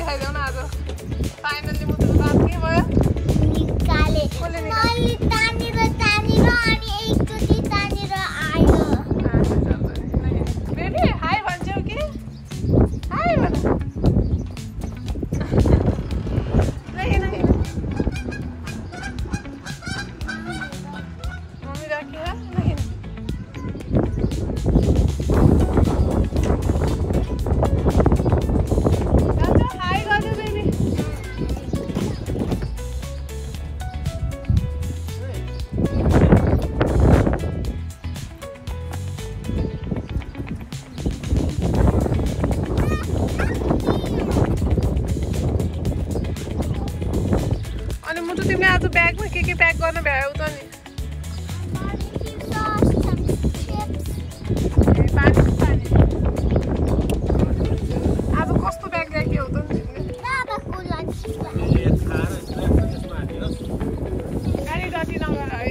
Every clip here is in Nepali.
देखाइदेऊ न आज फाइनली मुटुको दाँत के भयो निकाले मैले तानेर अनि एकचोटी तानेर आयो बेबी हाई भन्छौ कि हाई भन नहीं मम्मी राखी है नहीं हाई गर्नु बेबी अनि मुटु तिमीले आज ब्यागमा के प्याक गर्न भ्यायौ त नि आज कस्तो ब्याग ल्याइदियौ त नि गाडी डटी नगर है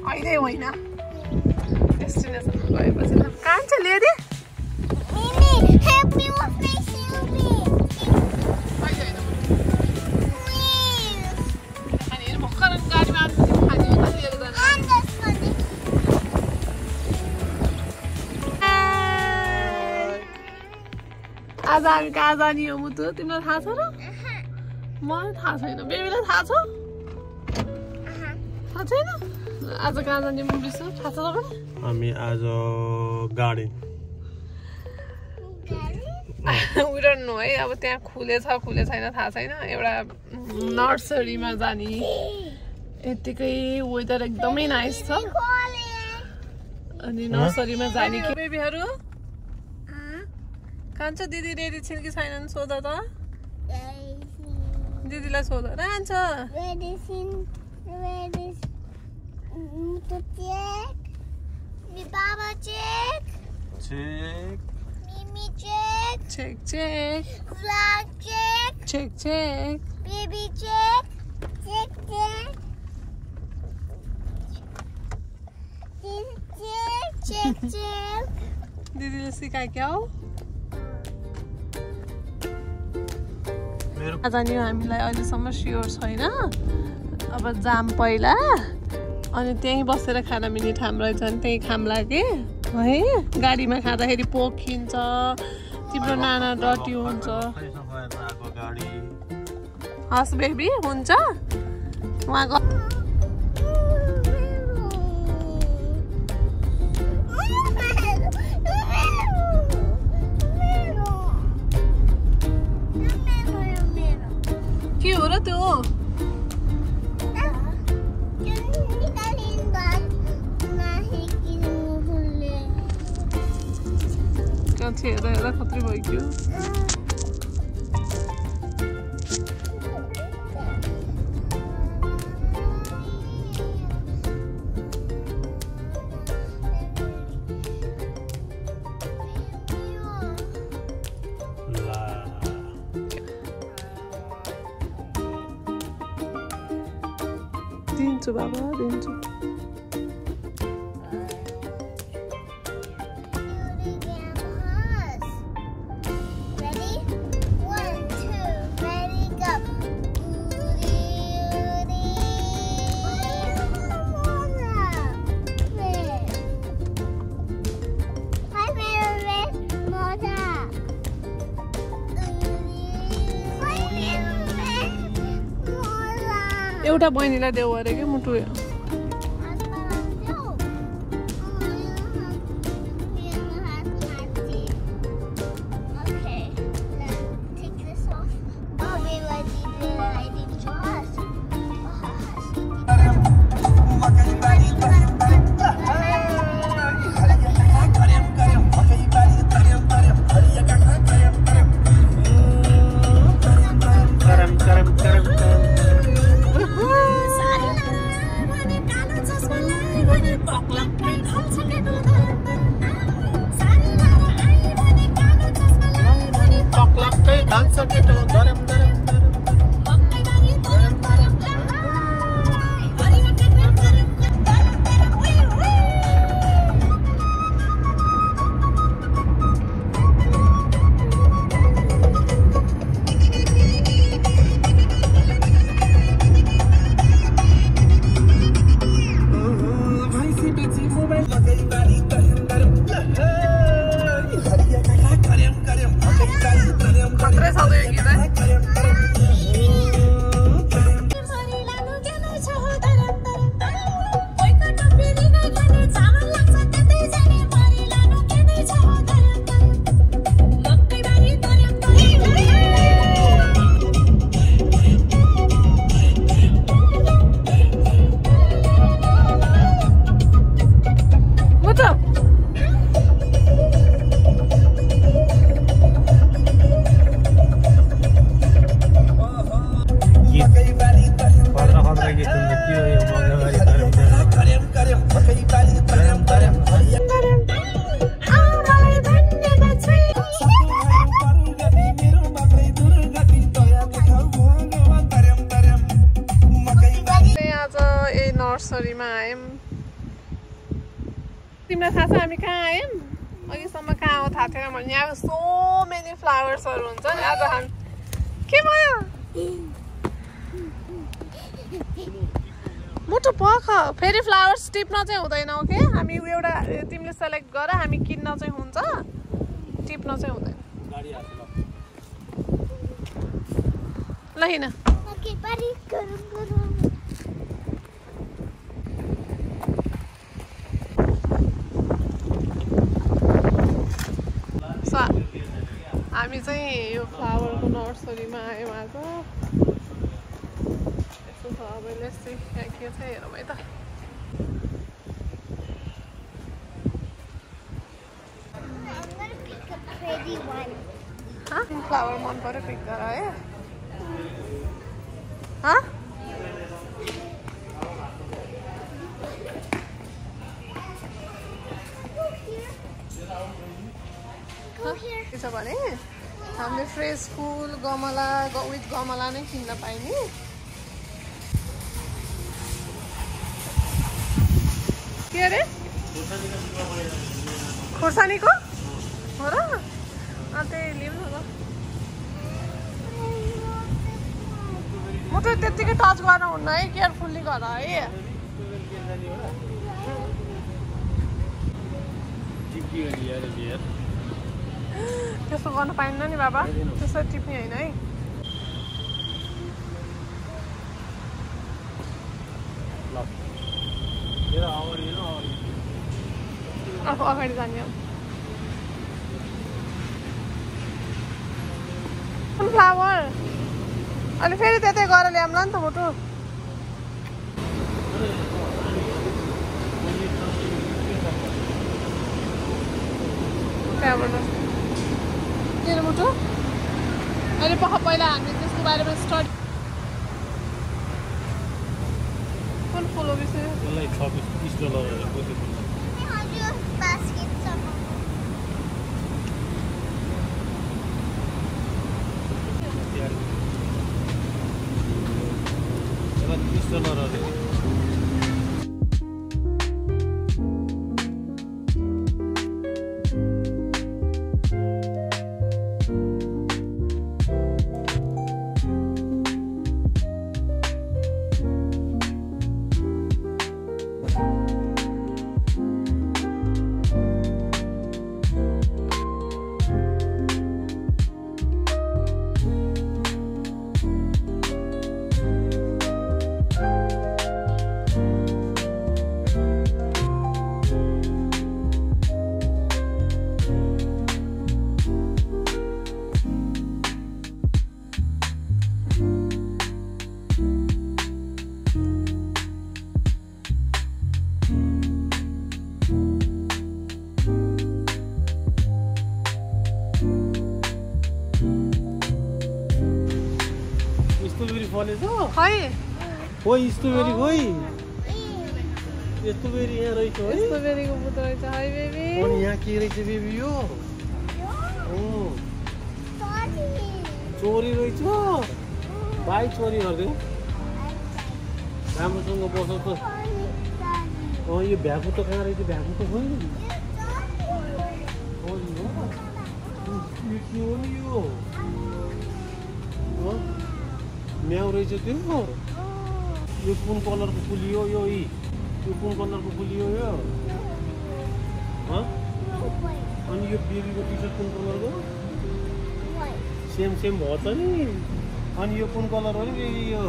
अहिले होइन डेस्टिनेसन गएपछि कहाँ छ लिएर आज हामी कहाँ जाने हो मुटु तिमीलाई थाहा छ र मलाई थाहा छैन बेबीलाई थाहा छ थाहा छैन आज कहाँ जाने बिर्सु थाहा छ तपाईँलाई हामी आज गार्डन उड्नु है अब त्यहाँ खुले छैन थाहा छैन एउटा नर्सरीमा जाने यतिकै वेदर एकदमै नाइस छ अनि नर्सरीमा जाने कि बेबीहरू कान्छ दिदी रेडी छिन् कि छैनन् सोध त दिदीलाई सोध रहन्छ check vlog check baby check दिदीले सिकाए क्या हो जाने हामीलाई अहिलेसम्म स्योर छैन अब जाम पहिला अनि त्यहीँ बसेर खाना मिल्ने ठाउँ रहेछ नि त्यहीँ खाम्ला के है गाडीमा खाँदाखेरि पोखिन्छ तिम्रो नाना डटी हुन्छ हस् बेबी हुन्छ उहाँको के हो र त्यो हेर्दा खत्री भइगयो दिन्छु बाबा दिन्छु एउटा बहिनीलाई देऊ अरे के मुटु खतरा गीत हुन्छ के हो यो आज यही नर्सरीमा आयौँ तिमीलाई थाहा छ हामी कहाँ आयौँ अघिसम्म कहाँ हो थाहा थिएन भने यहाँ सो मेनी फ्लावर्सहरू हुन्छ नि आज हामी के भयो मुटु पख फेरि फ्लावर्स टिप्न चाहिँ हुँदैन ओके हामी एउटा तिमीले सेलेक्ट गर हामी किन्न चाहिँ हुन्छ टिप्न चाहिँ हुँदैन ल हिँड हामी चाहिँ यो फ्लावरको नर्सरीमा आयौँ आज यस्तो छ अब यसले यहाँ के छ हेरौँ है त फ्लावर मन पऱ्यो पिक गर है के छ भने हामीले फ्रेस फुल गमला विथ गमला नै किन्न पाइने के अरे खोर्सानीको हो र त्यही लिउँ न ल म त त्यत्तिकै टच गर्नु हुन्न है केयरफुल्ली गर है त्यस्तो गर्नु पाइन्न नि बाबा त्यसरी टिप्ने होइन है अर्को अगाडि जाने सनफ्लावर अनि फेरि त्यतै गएर ल्याउँला नि त मुटु त्यहाँबाट के मुटु अहिले पहिला हामीले त्यसको बारेमा स्टडी कुन फुल हो विषय खोइ स्ट्रबेरी खोइ स्ट्रबेरी यहाँ रहेछ है स्ट्रबेरीको बुट रहेछ है बेबी अनि यहाँ के रहेछ बेबी यो चोरी रहेछ भाइ चोरी गर्दै राम्रोसँग बस त यो भ्यागु त कहाँ रहेछ भ्यागु त खोइ के हो नि यो म्याउ रहेछ त्यो यो कुन कलरको फुली हो यो कुन कलरको फुली हो यो अनि यो बेबीको टी सर्ट कुन कलरको सेम भयो त नि अनि यो कुन कलर हो नि बेबी यो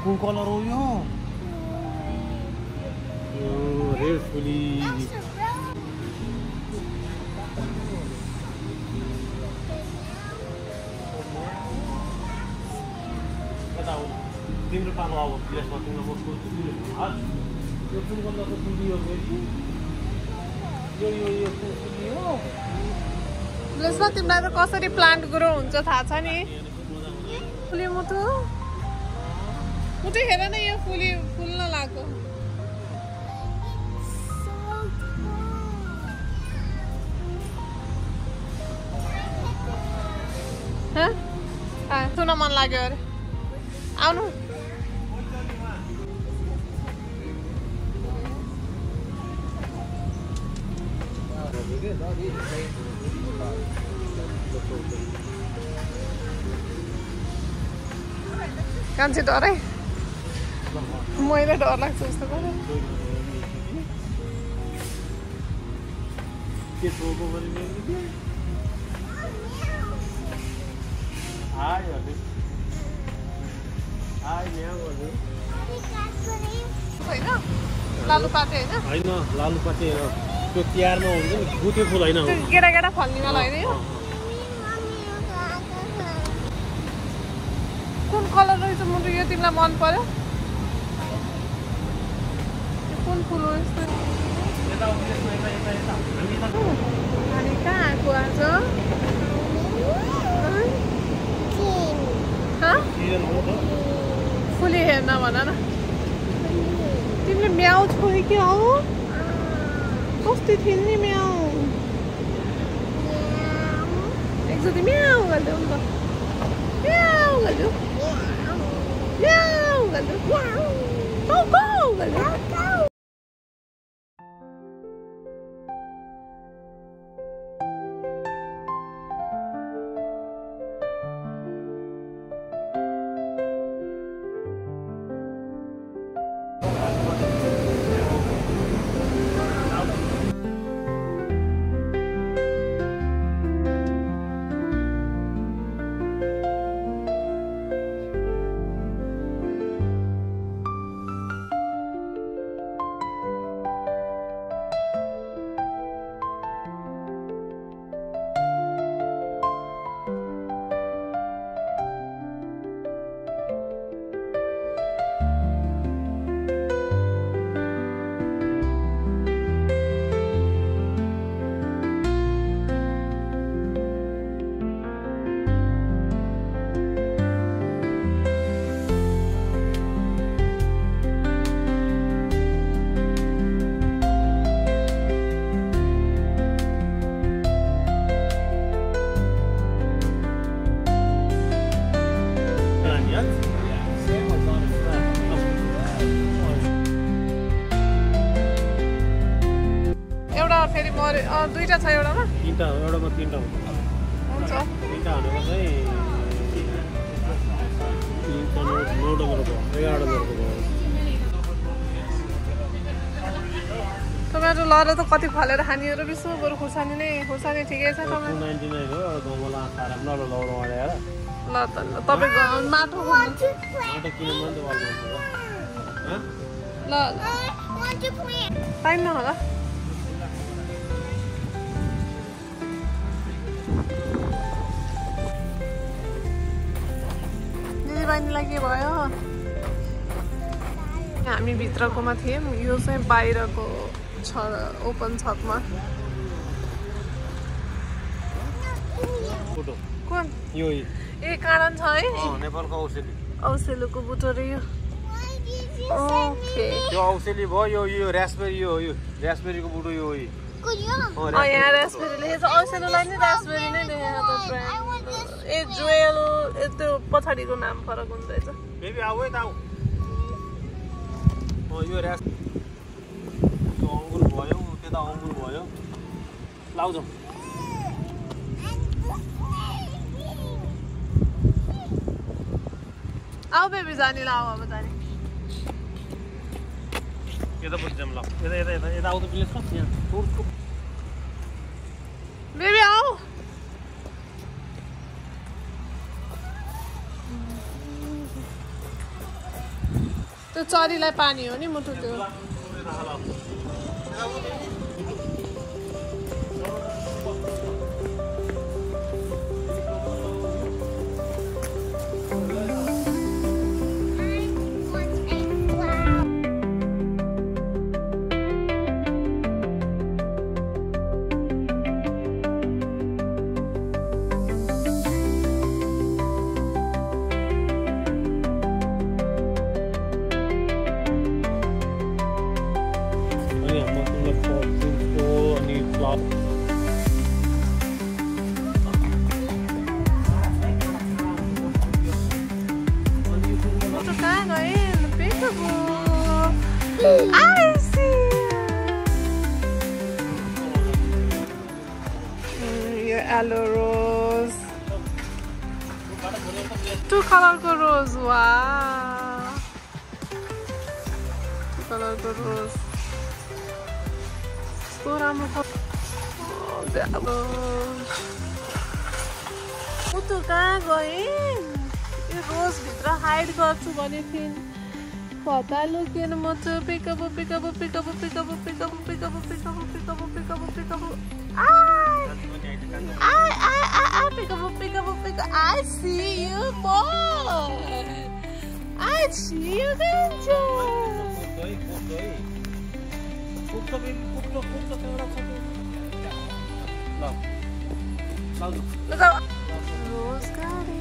कुन कलर हो यो रेड फुली तिम्रो पालो अब प्लेसमा तिम्रो म सोध्छु यो कुन कलरको फुली हो फेरि यो कुन फुली हो प्लेसमा तिमीलाई त कसरी प्लान्ट ग्रो हुन्छ थाहा छ नि फुल्यो मुटु मुटु हेर न यो फुल्न लाग्यो सुन मन लाग्यो अरे आउनु कान्छे डरै मैले डर लाग्छ जस्तो गरे लालुपाते होइन लालुपाते त्यो तिहारमा हुन्छ नि गुटे फुल होइन केटा फल्नेवाला होइन यो कुन कलर रहेछ मुटु यो तिमीलाई मन पर्यो कुन फुल हो यस्तो हामी कहाँ आएको आज फुली हेर्न भन न तिमीले म्याउ छोयो कि हौ कस्तो थिइन् नि म्याउ एकचोटि म्याउ गरिदेऊ नि त म्याउ गरिदेऊ म्याउ गरिदेऊ कौ कौ गरिदेऊ फेरि मरे दुईटा छ एउटामा तीनटा एउटामा तीनटा हुन्छ तीनटा भनेको चाहिँ 9 नम्बरको 11 नम्बरको भयो टमाटो लहर त कति फलेर खानेहरू विश्व बरु खुर्सानी ठिकै छ टमाटो 299 हो गमला सारा ल ल्याएर ल त तपाईको माटो किन मन त ल पाइन्न होला दिदीबहिनीलाई के भयो हामी भित्रकोमा थियौँ यो चाहिँ बाहिरको छ ओपन छतमा कुन यो ए कारण छ है नेपालको औसेलुको बुटो रे यो ओके यो औसेली भयो यो रास्पबेरी यो रास्पबेरीको बुटो यो यहाँ रास्पबेरी लेखेको छ औसेलुलाई नि रास्पबेरी नै लेखेको छ ब्रान्ड ए जुएल त्यो पछाडिको नाम फरक हुन्छ रहेछ बेबी आऊ है त आऊ यो रास यो अंगुर भयो त्यता अंगुर भयो लाउ जाऊ आऊ बेबी जानी लाऊ अब जानी यता बस्छौँ ल यता आऊ त प्लिज यहाँ बेबी आऊ त्यो चरीलाई पानी हो नि मुटु त्यो I see. Your yellow rose. 2 color rose. Wow. 2 color rose. So राम्रो. Oh, that rose. Mutu कहाँ गए? यो रोज भित्र हाइड गर्छु भने फिन पता लुकेन मुतु pick up pick up pick up pick up pick up pick up pick up pick up pick up pick up I pick up I see you boy. I see you danger. Rose garden.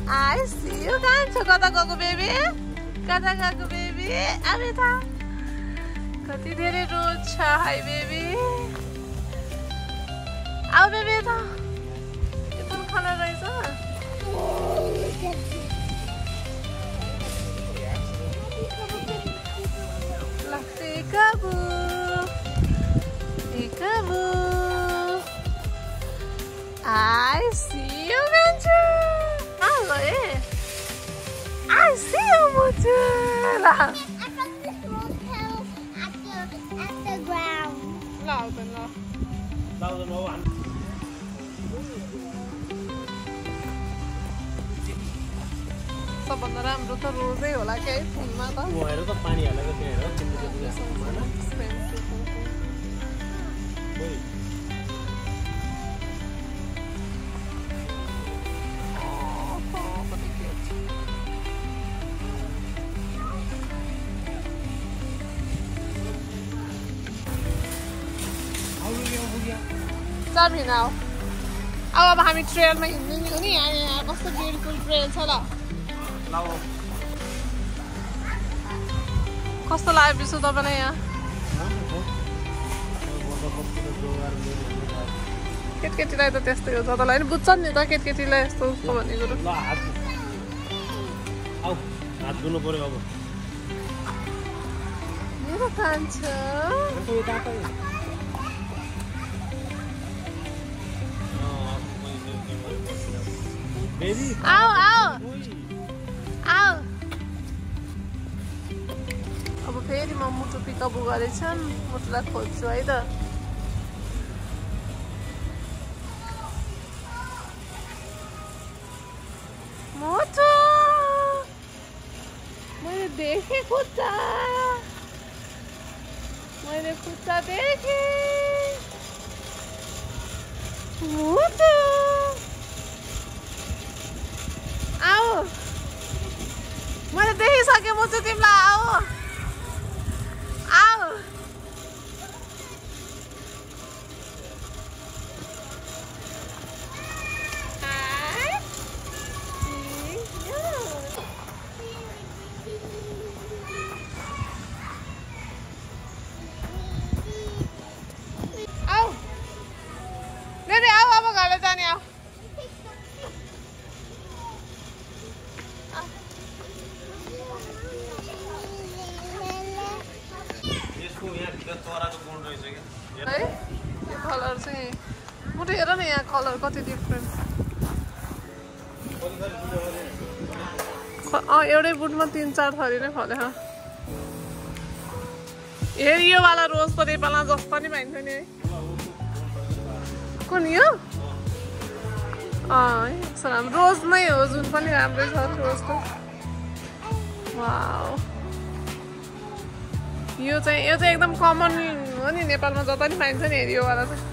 I see you danger. Kata gako baby. Kata gako baby. Abeta. Kati dherai rose cha hai baby. Ao baby ta. Kuन color रहेछ? La peekaboo. Peekaboo. I see you, Manju. Hello, I see you, Manju. I found this rose petal at the ground. Louder, no. Louder, no one. सबभन्दा राम्रो त रोजै होला के फुलमा त हेर त पानी हालेको त्यहाँ हेर चल हिँडाऊ अब हामी ट्रेलमा हिँड्नु नि हो नि यहाँ कस्तो ब्युटिफुल ट्रेल छ ल कस्तो लाग्यो विशु तपाईँलाई यहाँ केटकेटीलाई त त्यस्तै हो जतालाई पनि बुझ्छन् नि त केटकेटीलाई यस्तो उस्तो भन्ने कुरो हात धुनु पर्यो अब मेरो कान्छ आऊ आऊ आऊ अब फेरि म मुटु पिकअप गरेछन् मुटुलाई खोज्छु है त मुटु मैले देखेँ खुट्टा मैले खुट्टा देखेँ मुटु आऊ मैले देखिसकेँ मुटु तिमीलाई आऊ आऊ आऊ बेबी आऊ अब घर जाने आऊ है यो कलर चाहिँ मुटु हेर न यहाँ कलर कति डिफ्रेन्ट एउटै बुटमा 3-4 थरी नै फले हेर यो वाला रोज त नेपालमा जस्तो नि पाइन्छ नि है कुन यो रोज नै हो जुन पनि राम्रै छ रोज त वाउ यो चाहिँ एकदम कमन हो नि नेपालमा जता नि पाइन्छ नि हेर यो वाला चाहिँ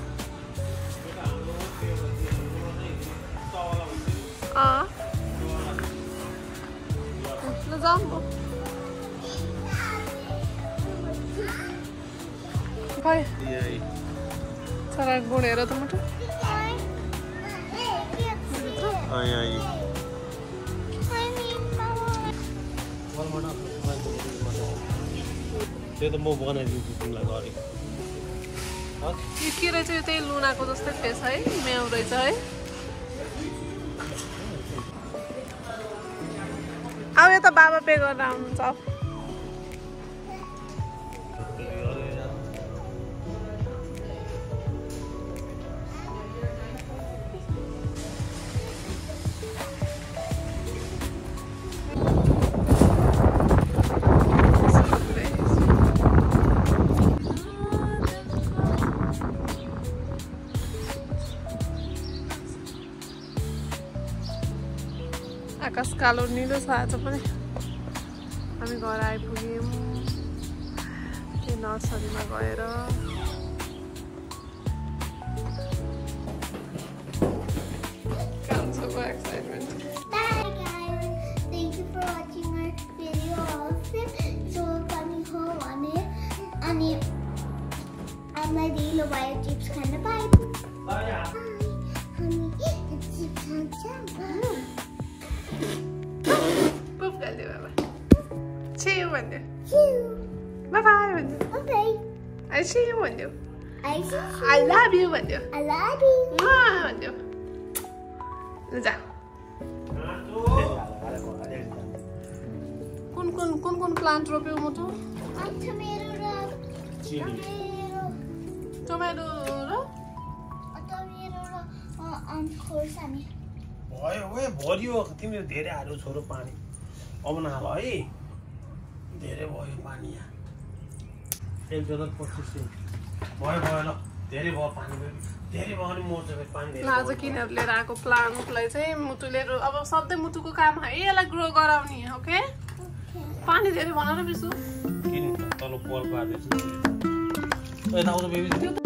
ल जाऊँ खै चरा गुडेर त मुटु त्यो त म बनाइदिन्छु तिमीलाई गरे यो के रहेछ यो त्यही लुनाको जस्तै फेस है म्याउ रहेछ है अब यो त बाबा पे गरेर आउनुहुन्छ कालो निलो छ आज पनि हामी घर आइपुग्यौँ त्यो नर्सरीमा गएर excitement. Bye guys. Thank you for watching our video also. So coming home on it. And I'm my daily white chips kind of bye. Bye. Honey, it's chips on jam. Boop gal diyo baba. See you one day. Chew. Bye bye one day. Okay. I see you one day. I see you. I love you one day. I love you. One day. जा कुन प्लान्ट रोप्यौ मुटु टोमेटो र भयो भरियो तिमीले धेरै हाल्यो छोरो पानी अब नहाल है धेरै भयो पानी यहाँ 1,25 भयो ल धेरै भयो पानी धेरै भयो भने मर्छ पानी धेरै आज किनेर लिएर आएको प्लान्टलाई चाहिँ मुटुले अब सधैँ मुटुको काम है यसलाई ग्रो गराउने ओके पानी धेरै भन र बिसु किन तल पोल पार्दैछु यता आउँछ बेबी